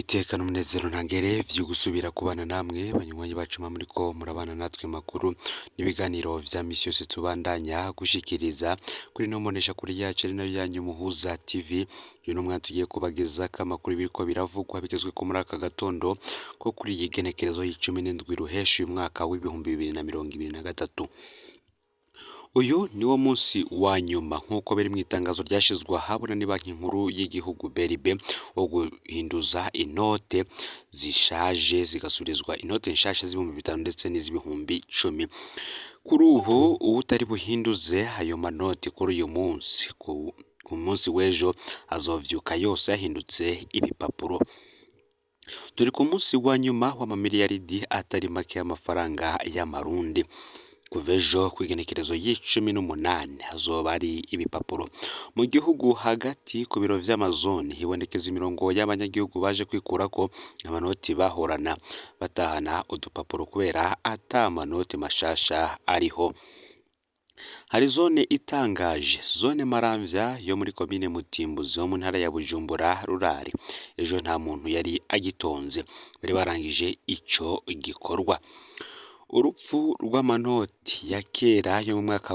Niteka n'umunezero ntangere vyo gusubira kubana namwe banywanyi bacu mwa muriko murabana natwe makuru n'ibiganiro vya misi yose tubandanya gushikiriza kuri ino mboneshakure yacu ari nayo yanyu Muhuza TV. Uyu ni umwanya tugiye kubagezako amakuru biriko biravugwa bigezweko muri aka gatondo ko kuri iyi genekerezo y'17 ruheshi uyu mwaka w'2023. Uyu niwo munsi wa nyuma nk'uko biri mw'itangazo ryashizwe ahabona ni banki nkuru y'igihugu BRB wo guhinduza inote zishaje zigasubirizwa inote nshasha z'5.000 ndetse n'iz'ibihumbi 10. Kuri ubu uwutari buhinduze ayo manoti kuri uyu munsi ku munsi w'ejo azovyuka yose yahindutse ibipapuro. Turi ku munsi wa nyuma w'amamiliyaridi atari make y'amafaranga y'amarundi. Kuva ejo kw'igenekerezo y'18 hazoba ari ibipapuro. Mu gihugu hagati ku biro vy'amazone hibonekeza imirongo y'abanyagihugu baje kwikurako amanoti bahorana batahana udupapuro kubera ata manoti mashasha ariho. Hari zone itangaje, zone Maramvya yo muri komine Mutimbuzi ho mu ntara ya Bujumbura Rurare. Ejo nta muntu yari agitonze, bari barangije ico gikorwa. Urupfu rw'amanoti ya kera yo mu mwaka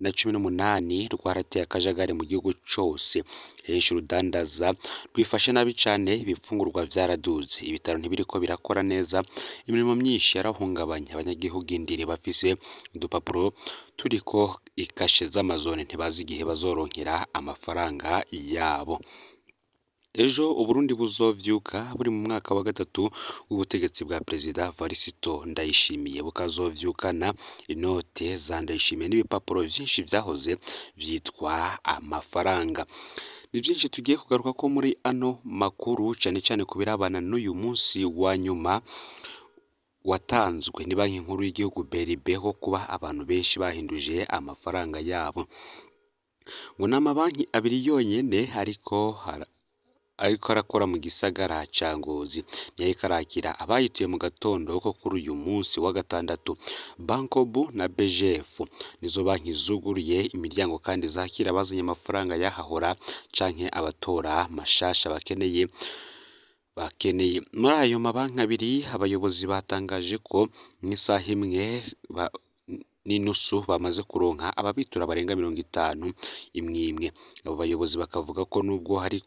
w'2018 rwarateye akajagari mu gihugu cose. Henshi urudandaza rwifashe nabi cane, ibifungurwa vyaraduze, ibitaro ntibiriko birakora neza, imirimo myinshi yarahungabanye, abanyagihugu indiri bafise udupapuro turiko ikashe z'amazone ntibazi igihe bazoronkera amafaranga yabo. Ejo Uburundi buzovyuka buri mu mwaka wa gatatu w'ubutegetsi bwa Perezida Varisito Ndayishimiye, bukazovyukana inote za Ndayishimiye n'ibipapuro vyinshi vyahoze vyitwa amafaranga. Ni vyinshi tugiye kugarukako muri ano makuru cane cane ku birabana n'uyu munsi wa nyuma watanzwe ni banki nkuru y'igihugu BRB wo kuba abantu benshi bahinduje amafaranga yabo. Ngo ni amabanki abiri yonyene ariko arakora mu gisagara ca Ngozi, niyo ariko arakira abayituye mu gatondo ko kuri uyu munsi wa gatandatu. Bankobu na BGF nizo banki zuguruye imiryango kandi zakira abazanye amafaranga yahahora canke abatora mashasha bakeneye. Muri ayo mabanki abiri abayobozi batangaje ko mw'isaha imwe n'inusu bamaze kuronka ababitura barenga 50 imwe imwe. Abo bayobozi bakavuga ko nubwo ari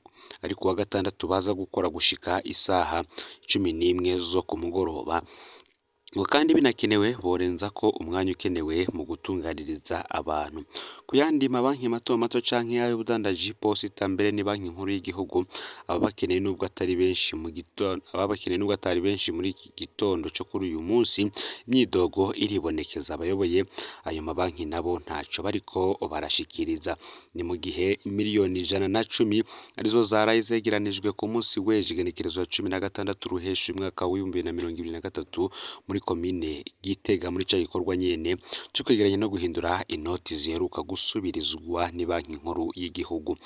kuwa gatandatu baza gukora gushika isaha 11 zo ku mugoroba, ngo kandi binakenewe borenza ko umwanya ukenewe mu gutunganiriza abantu. Ku yandi mabanki mato mato canke ay'ubudandaji, posita mbere ni banki nkuru y'igihugu, ababakeneye nubwo atari benshi mu gitondo, ababakeneye nubwo atari benshi muri iki gitondo co kuri uyu munsi, imyidogo iribonekeza. Abayoboye ayo mabanki nabo ntaco bariko barashikiriza. Ni mu gihe miliyoni 110 arizo zaraye zegeranijwe ku munsi w'ejo igenekerezo ya 16 ruheshi umwaka w'2023 muri komine Gitega muri ca gikorwa nyene co kwegeranya no guhindura inoti ziheruka gusubirizwa ni banki nkuru y'igihugu.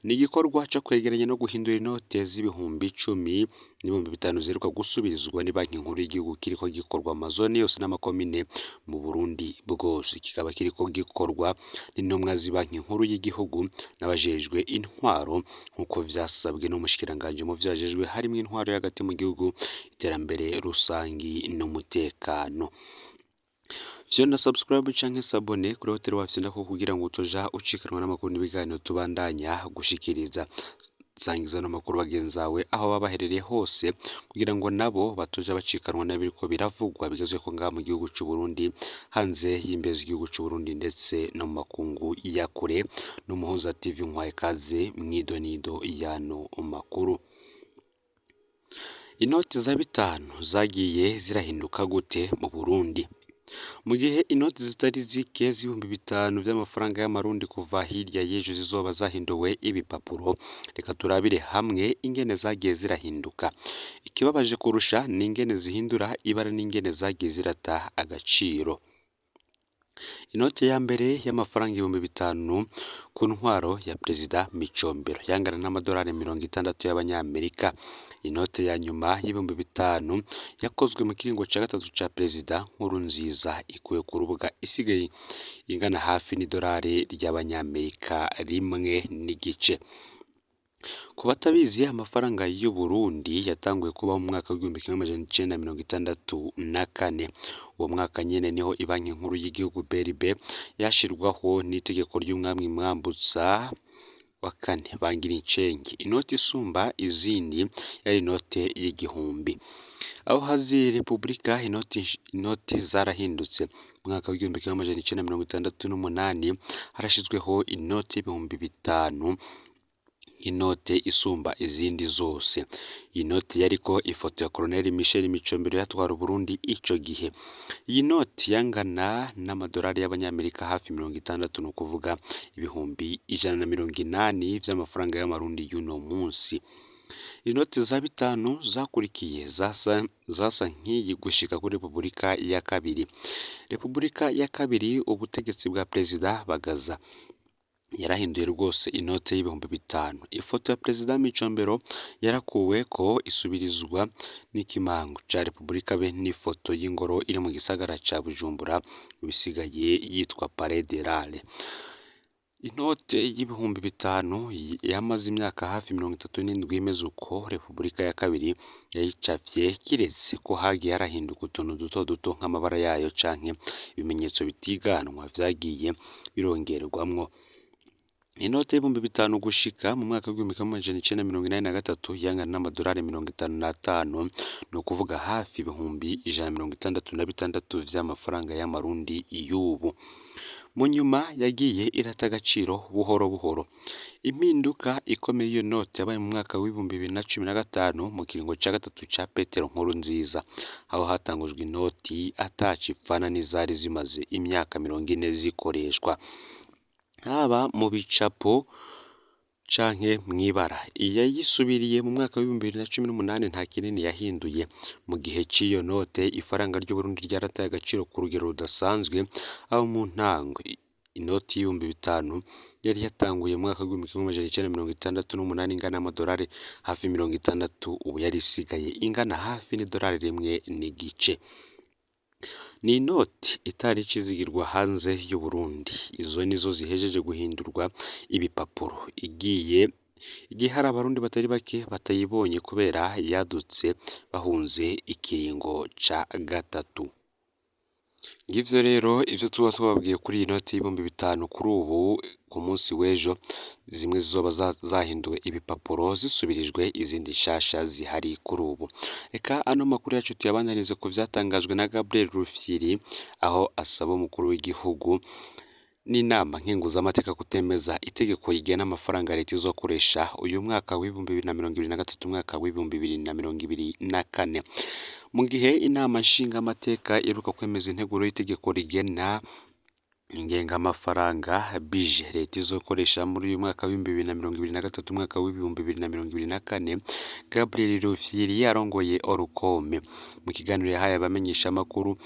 Ni igikorwa co kwegeranya no guhindura inote z'10.000 n'5.000 ziheruka gusubirizwa ni banki nkuru y'igihugu kiriko gikorwa mu mazone yose n'amakomine mu Burundi bwose. Kikaba kiriko gikorwa n'intumwa z'ibanki nkuru y'igihugu n'abajejwe intwaro nk'uko vyasabwe n'umushikiranganji mu vyo ajejwe harimwo intwaro y'hagati mu gihugu, iterambere rusangi n'umutekano. Vyona subscribe canke sabone kuri hoteli wafyondako kugira ngo utoja ucikanwa n'amakuru n'ibiganiro tubandanya gushikiriza. Sangiza no makuru bagenzawe aho baba baherereye hose kugira ngo nabo batoja bacikanwa n'ibiriko biravugwa bigezweko ngaha mu gihugu c'u Burundi, hanze y'imbibe z'igihugu c'u Burundi ndetse no mu makungu ya kure. N'Umuhuza TV nkwaye ikaze mw'idonido y'ano makuru. Inoti za 5 zagiye zirahinduka gute mu Burundi? Mu gihe inoti zitari zike z'5.000 vy'amafaranga y'amarundi kuva hirya y'ejo zizoba zahinduwe ibipapuro, reka turabire hamwe ingene zagiye zirahinduka. Ikibabaje kurusha ni ingene zihindura ibara n'ingene zagiye zirata agaciro. Inote ya mbere y'amafaranga 5.000 ku ntwaro ya Perezida Micombero yangana n'amadolari 60 y'abanyamerika. Inote ya nyuma y'5.000 yakozwe mu kiringo ca gatatu ca Perezida Nkurunziza ikuwe ku rubuga isigaye ingana hafi n'idolari ry'abanyamerika 1.5. Ku batabizi, amafaranga y'u Burundi yatanguye kubaho mu mwaka w'1964. Uwo mwaka nyene niho Ibanki Nkuru y'Igihugu BRB yashirwaho n'itegeko ry'umwami Mwambutsa wa kane Bangirincenge. Inoti isumba izindi yari inote y'igihumbi. Aho haziye Repubulika, inoti zarahindutse. Mu mwaka w'1968 harashizweho inoti y'ibihumbi 5, inote isumba izindi zose. Iyi noti yariko ifoto ya Colonel Michel Micombero yatwara Uburundi ico gihe. Iyi noti yangana n'amadolari y'abanyamerika hafi 60, ni ukuvuga 180,000 vy'amafaranga y'amarundi y'uno munsi. Inoti za bitanu zakurikiye zasa nk'iyi gushika kuri Repubulika ya kabiri. Repubulika ya kabiri, ubutegetsi bwa Perezida Bagaza yarahinduye rwose inote y'ibihumbi 5. Ifoto ya Perezida Micombero yarakuwe ko isubirizwa n'ikimango ca Repubulika be n'ifoto y'ingoro iri mu gisagara ca Bujumbura, bisigaye yitwa Palais de l'Art. Inote y'ibihumbi 5 yamaze imyaka hafi 37 imeze uko Repubulika ya kabiri yayicafye, kiretse ko hagiye harahinduka utuntu duto duto nk'amabara yayo canke ibimenyetso bitiganwa vyagiye birongerwamwo. Inote y'ibihumbi 5 gushika mu mwaka w'1983 yangana n'amadolari 55, ni ukuvuga hafi 166,000 vy'amafaranga y'amarundi y'ubu. Mu nyuma yagiye irata agaciro buhoro buhoro. Impinduka ikomeye y'iyo note yabaye mu mwaka w'2015 mu kiringo ca gatatu ca Petero Nkurunziza, aho hatangujwe inoti ataco ipfana n'izari zimaze imyaka 40 zikoreshwa, haba mu bicapo canke mw'ibara. Iyayisubiriye mu mwaka w'2018 nta kinini yahinduye. Mu gihe c'iyo note, ifaranga ry'Uburundi ryarataye agaciro ku rugero rudasanzwe, aho mu ntango inoti y'ibihumbi 5 yari yatanguye mu mwaka w'1968 ingana n'amadolari hafi 60, ubu yari isigaye ingana hafi n'idolari rimwe n'igice. Ni inoti itari icizigirwa hanze y'Uburundi. Izo nizo zihejeje guhindurwa ibipapuro. Igiye igihe hari abarundi batari bake batayibonye kubera yadutse bahunze ikiringo ca gatatu. Ngivyo rero ivyo tuba twababwiye kuri iyi noti y'ibihumbi 5. Kuri ubu ku munsi w'ejo zimwe zizoba zahinduwe ibipapuro zisubirijwe izindi nshasha zihari kuri ubu. Reka ano makuru yacu tuyabandanirize ku vyatangajwe na Gabriel Rufyiri, aho asaba umukuru w'igihugu n'inama nkenguzamateka kutemeza itegeko rigena amafaranga leta izokoresha uyu mwaka w'2023 umwaka w'2024. Mu gihe inama nshingamateka iheruka kwemeza integuro y'itegeko rigena ingengamafaranga bije leta izokoresha muri uyu mwaka w'2023 umwaka w'2024, Gabriel Rufyiri arongoye Orukome mu kiganiro yahaye abamenyeshamakuru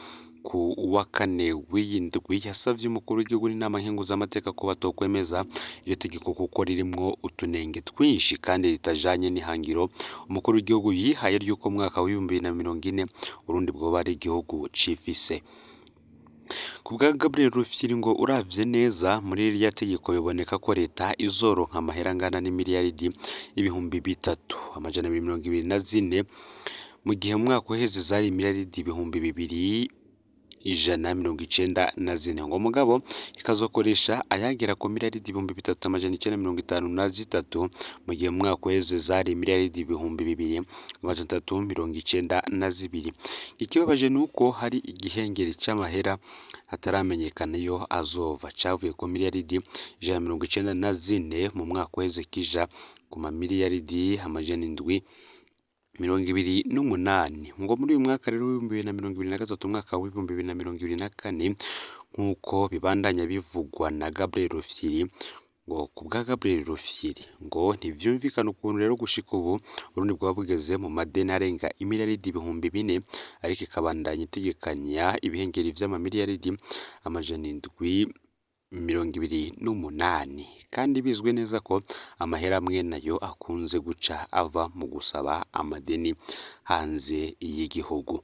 ku wa kane w'iyi ndwi yasavye umukuru w'igihugu n'inama nkenguzamateka ko batokwemeza iryo tegeko kuko ririmwo utunenge twinshi kandi ritajanye n'ihangiro umukuru w'igihugu yihaye ry'uko mu mwaka w'2040 Uburundi bwoba ari igihugu cifise. Ku bwa Gabriel Rufyiri, ngo uravye neza muri ririya tegeko biboneka ko leta izoronka amahera angana n'imiliyaridi 3224, mu gihe mu mwaka uheze zari imiliyaridi 2194, ngo mugabo ikazokoresha ayagera ku miliyaridi 3953, mu gihe mu mwaka uheze zari imiliyaridi 2392. Ikibabaje nuko hari igihengeri c'amahera hataramenyekana iyo azova, cavuye ku miliyaridi 194 mu mwaka uheze kija ku mamiliyaridi 728. Ngo muri uyu mwaka rero w'2023 umwaka w'2024, nk'uko bibandanya bivugwa na Gabriel Rufyiri, ngo ku bwa Gabriel Rufyiri ngo ntivyumvikana ukuntu rero gushika ubu Uburundi bwoba bugeze mu madeni arenga imiliyaridi 4000, ariko ikabandanya itegekanya ibihengeri vy'amamiliyaridi 728, kandi bizwi neza ko amahera amwe nayo akunze guca ava mu gusaba amadeni hanze y'igihugu.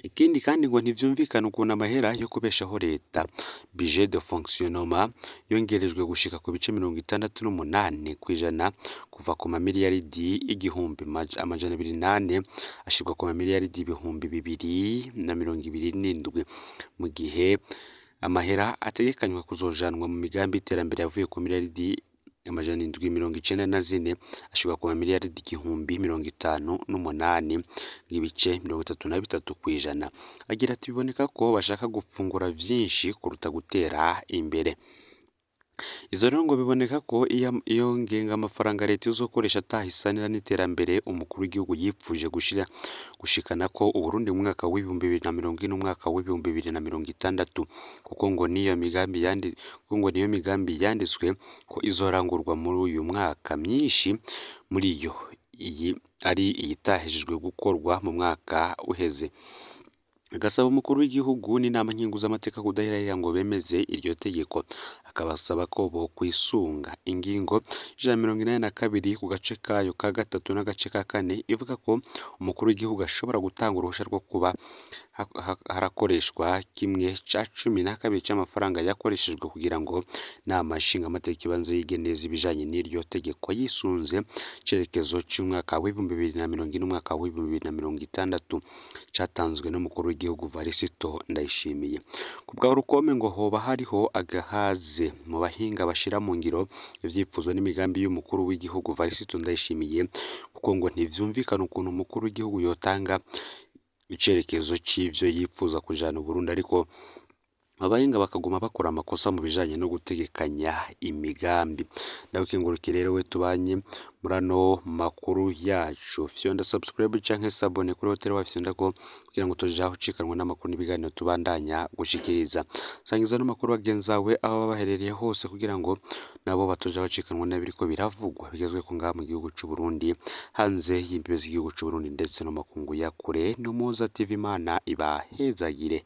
Ikindi kandi ngo ntivyumvikana ukuntu amahera yo kubeshaho leta, budget de fonctionnement, yongerejwe gushika ku bice 68% kuva ku mamiliyaridi 1204 ashirwa ku mamiliyaridi 2027, mu gihe amahera ategekanywa kuzojanwa mu migambi y'iterambere yavuye ku miliyaridi 794 ashirwa ku mamiliyaridi 1058 n'ibice 33%. Agira ati biboneka ko bashaka gufungura vyinshi kuruta gutera imbere. Ivyo rero ngo biboneka ko iyo ngengamafaranga leta izokoresha atahisanira n'iterambere umukuru w'igihugu yipfuje gushikana ko Uburundi mu mwaka w'2040 n'umwaka w'2060, kuko ngo niyo migambi kuko ngo niyo migambi yanditswe ko izorangurwa muri uyu mwaka, myinshi muri yo iyi ari iyitahejejwe gukorwa mu mwaka uheze. Agasaba umukuru w'igihugu n'inama nkenguzamateka kudahirahira ngo bemeze iryo tegeko, akabasaba ko bokwisunga ingingo 182 ku gace kayo ka gatatu n'agace ka kane ivuga ko umukuru w'igihugu ashobora gutanga uruhusha rwo kuba harakoreshwa 1/12 c'amafaranga yakoreshejwe kugira ngo inama nshingamateka ibanze yige neza ibijanye n'iryo tegeko yisunze icerekezo c'umwaka w'2040 n'umwaka w'2060 catanzwe n'umukuru w'igihugu Varisito Ndayishimiye. Ku bwa Rukome ngo hoba hariho agahaze mu bahinga bashira mu ngiro ivyifuzo n'imigambi y'umukuru w'igihugu Varisito Ndayishimiye, kuko ngo ntivyumvikana ukuntu umukuru w'igihugu yotanga icerekezo c'ivyo yipfuza kujana Uburundi, ariko abahinga bakaguma bakora amakosa mu bijanye no gutegekanya imigambi. Ndagukengurukiye rero we tubanye muri ano makuru yacu. Fyonda subscribe canke s'abonner kuri Hotel wa Fyonda ko kugira ngo tujaho ucikanwa n'amakuru n'ibiganiro tubandanya gushikiriza. Sangiza n'amakuru bagenzawe aho baba baherereye hose kugira ngo nabo batoja bacikanwa n'ibiriko biravugwa bigezweko ngaha mu gihugu c'u Burundi, hanze y'imbibe z'igihugu c'u Burundi ndetse no makungu ya kure. N'Umuhuza TV, Imana ibahezagire.